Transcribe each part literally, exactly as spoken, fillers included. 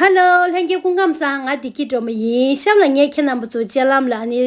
ཧ་ལོ། ལྷན་རྒྱས་སྐུ་ཁམས་བཟང་། ང་བདེ་སྐྱིད་སྒྲོལ་མ་ཡིན། གཤམ་ལ་ངས་ཁྱེད་རྣམ་པ་ཚོ་སྤྱན་ལམ་ལ་ཨ་ནི་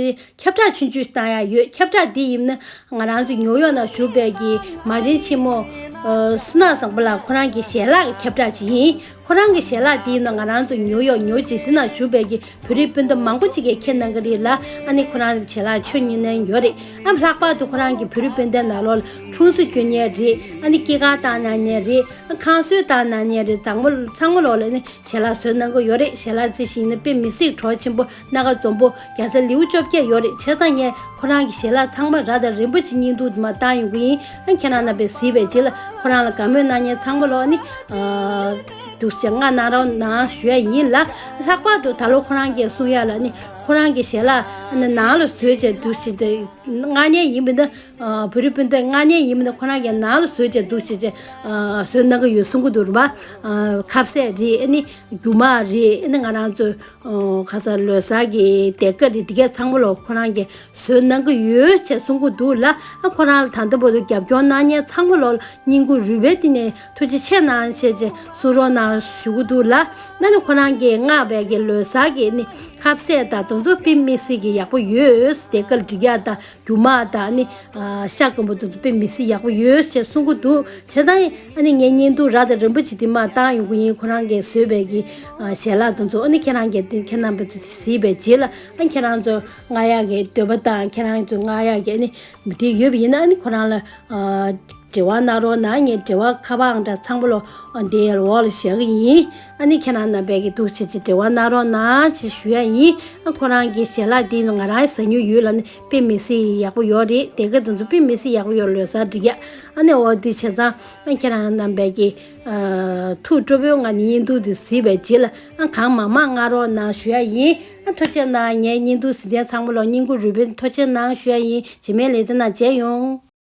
ཁྱབ་བསྒྲགས་ཆུང་ཆུང་ཞིག་བཏང་ཡ་ཡོད། ཁྱབ་བསྒྲགས་འདི་ཡིན་ན་ང་རང་ཚོ་ནིའུ་ཡོག་ནང་བཞུགས་པའི་གི་མ་བྱན་ཆེན་མོ། ཨ། བསོད་ནམས་བཟང་པོ་ལགས་ཁོ་རང་གི་ཞལ་ལག་གི་ཁྱབ་བསྒྲགས་ཅིག་ཡིན། ཁོ་རང་གི་ཞལ་ལག་འདི་ཡིན་ན་ང་རང་ཚོ་ནིའུ་ཡོག་ནིའུ་ཇར་སི་ནང་བཞུགས་པའི་གི་བོད་རིགས་སྤུན་ཟླ་མང་པོ་ཅིག་གིས་མཁྱེན་གནང་གི་རེད་ལ། ཨ་ནི་ཁོ་རང་ཞལ་ལག་མཆོད་མཁན་ཡོད་རེད། ཨ། ལྷག་པར་དུ་ཁོ་རང་གི་བོད་རིགས་སྤུན་ཟླ་ནང་ལོགས་ལ་འཁྲུངས་ས་བསྐྱོན་མཁན་རེད། ཨ་ནི་སྐྱེས་སྐར་བཏང་གནང་མཁན་རེད། ཨ། ཁང་གསོལ་བཏང་གནང་མཁན་རེད། ཚང་མ་ཚང་མ་ལོགས་ལ་ནི་ཞལ་ལག་བཟོས་གནང་གི་ཡོད་རེད། ཞལ་ལག་རྩི་ཞིག་ཡིན་ན་དཔེ་མི་སྲིད་གྲོགས་ཆེན་པོ་སྣ་ཁ་འཛོམས་པོ་རྒྱལ་ས་ལེའུ་བཅོ་བརྒྱད་ཡོད་རེད། བྱས་ཙང་ངས་ཁོ་རང་གི་ཞལ་ལག་ཚང་མ་རག་དང་རིན་པོ་ཆེ་བརྙན་ཐུང་དུ་མ་བཏང་ཡོང་གི་ཡིན། ཨ། ཁྱེད་རང་རྣམ་པས་གཟིགས་པའི་རྗེས་ལ་ཁོ་རང་ལ་དགའ་མོས་གནང་མཁན་ཚང་མ་ལོགས་ནི། ཨ། འདུག་སེ་མངགས་གནང་རོགས་གནང་ཞུ་ཡ་ཡིན་ལ། ལྷག་པར་དུ་ད་ལོ་ཁོ་རང་གིས་གསུང་ཡ་ལ་ནི་ཁོ་རང་གི་ཞལ་ལག་ནི་ནང་ལ་བཟོས་བྱས་འདུག་སེ་དེ་མངགས་མཁན་ཡིན་པ་ན། ཨ། བོད་རིགས་སྤུན་ཟླ་མངགས་མཁན་ཡིན་པ་ན་ཁོ་རང་གིས་ནང་ལ་བཟོས་བྱས་འདུག་སེ་བྱས། ཨ། བཟོས་གནང་གི་ཡོད་གསུང་གི་འདུག་རེད་པ། ཨ། ཁ་ཟས་རེད། ཨ་ནི་རྒྱུ་མ་རེད། ཨ་ནི་ང་རང་ཚོ། ཨོ། ཁ་སང་ལོ་གསར་གྱི་དེབ་དཀར་རེད། དེ་གས་ཚང་མ་ལོགས་ཁོ་རང་གིས་བཟོས་གནང་གི་ཡོད་ཅེས་གསུང་གི་འདུག་ལ། ཨ། ཁོ་རང་ལ་ད་ལྟ་བར་དུ་རྒྱབ་སྐྱོར་གནང་མཁན་ཚང་མ་ལོགས་ལ་སྙིང་ཁུང་རུས་པའི་གཏིང་ནས་ཐུགས་རྗེ་ཆེ་གནང་ཞེས་ཅེས་གསུང་རོགས་གནང་ཞུ་གི་འདུག་ལ། ཨ་ནི་ཁོ་རང་གིས་མངགས་པའི་གི་ལོ་གསར་གྱི་ནི་ཁ་ཟས་དང་དེ་ཚོ་དཔེ་མི་སྲིད་ཀྱི་ཡག་པོ་ཡོད། དེབ་དཀར་ལ་སྒྲིག་ཡག་དང་རྒྱུ་མ་དང་ནི། ཨ། ཤ་སྐམ་པོ་དེ་ཚོ་དཔེ་མི་སྲིད་ཡག་པོ་ཡོད་ཅེས་གསུང་གི་འདུག་བྱས་ཙང་ཨ་ནི་ངས་བརྙན་ཐུང་རག་དང་རིན་པོ་ཆེ་དེ་མར་བཏང་ཡོང་གི་ཡིན། ཁོ་རང་གིས་བཟོས་པའི་གི། ཨ། ཞལ་ལག་དེ་ཚོ་ཨ་ནི་ཁྱེད་རང་གིས་དེ་ཁྱེད་རྣམ་པ་ཚོས་དེ་གཟིགས་པའི་རྗེས་ལ། ཨ། ཁྱེད་རང་ཚོ་མངགས་ཡག་གི་འདོད་པ་དང་ཁྱེད་རང་ཚོ་མངགས་ཡག་གི་ཨ་ནི་དེ་ཡོད་པ་ཡིན་ན། ཨ་ནི་ཁོ་རང་ལ། ཨ། འབྲེལ་བ་གནང་རོགས་གནང་། ངས་འབྲེལ་བ་ཁ་པར་ཨང་གྲངས་ཚང་མ་ལོགས་འདིའི་འོག་ལ་བཞག་གི་ཡིན། ཨ་ནི་ཁྱེད་རང་རྣམ་པས་ཀྱི་འདུག་སེ་ཅིག་འབྲེལ་བ་གནང་རོགས་གནང་ཅེས་ཞུ་ཡ་ཡིན། ཨ། ཁོ་རང་གི་ཞལ་ལག་འདི་ང་རང་ཟ་མྱོང་ཡོད་ལ་ནི་དཔེ་མི་སྲིད་ཡག་པོ་ཡོད་རེད། དེ་ག་དེ་ཚོ་དཔེ་མི་སྲིད་ཡག་པོ་ཡོད། ལོ་གསར་སྒྲིག་ཡ། ཨ་ནི་འོ་འདི་བྱས་ཙང་། ཨ། ཁྱེད་རང་རྣམ་པས་ཀྱི། ཨ། ཐུགས་སྤྲོ་པོའི་ངང་ནས་བརྙན་ཐུང་འདི་གཟིགས་པའི་རྗེས་ལ། ཨ། གང་མང་མང་མངགས་རོགས་གནང་ཞུ་ཡ་ཡིན། ཨ། ཐུགས་རྗེ་གནང་། ངའི་བརྙན་ཐུང་གཟིགས་མཁན་ཚང་མ་ལོགས་སྙིང་ཁུང་རུས་པའི་ཐུགས་རྗེ་གནང་ཞུ་ཡ་ཡིན། རྗེས་མའི་ལེ་ཚན་ནང་མཇལ་ཡོང་།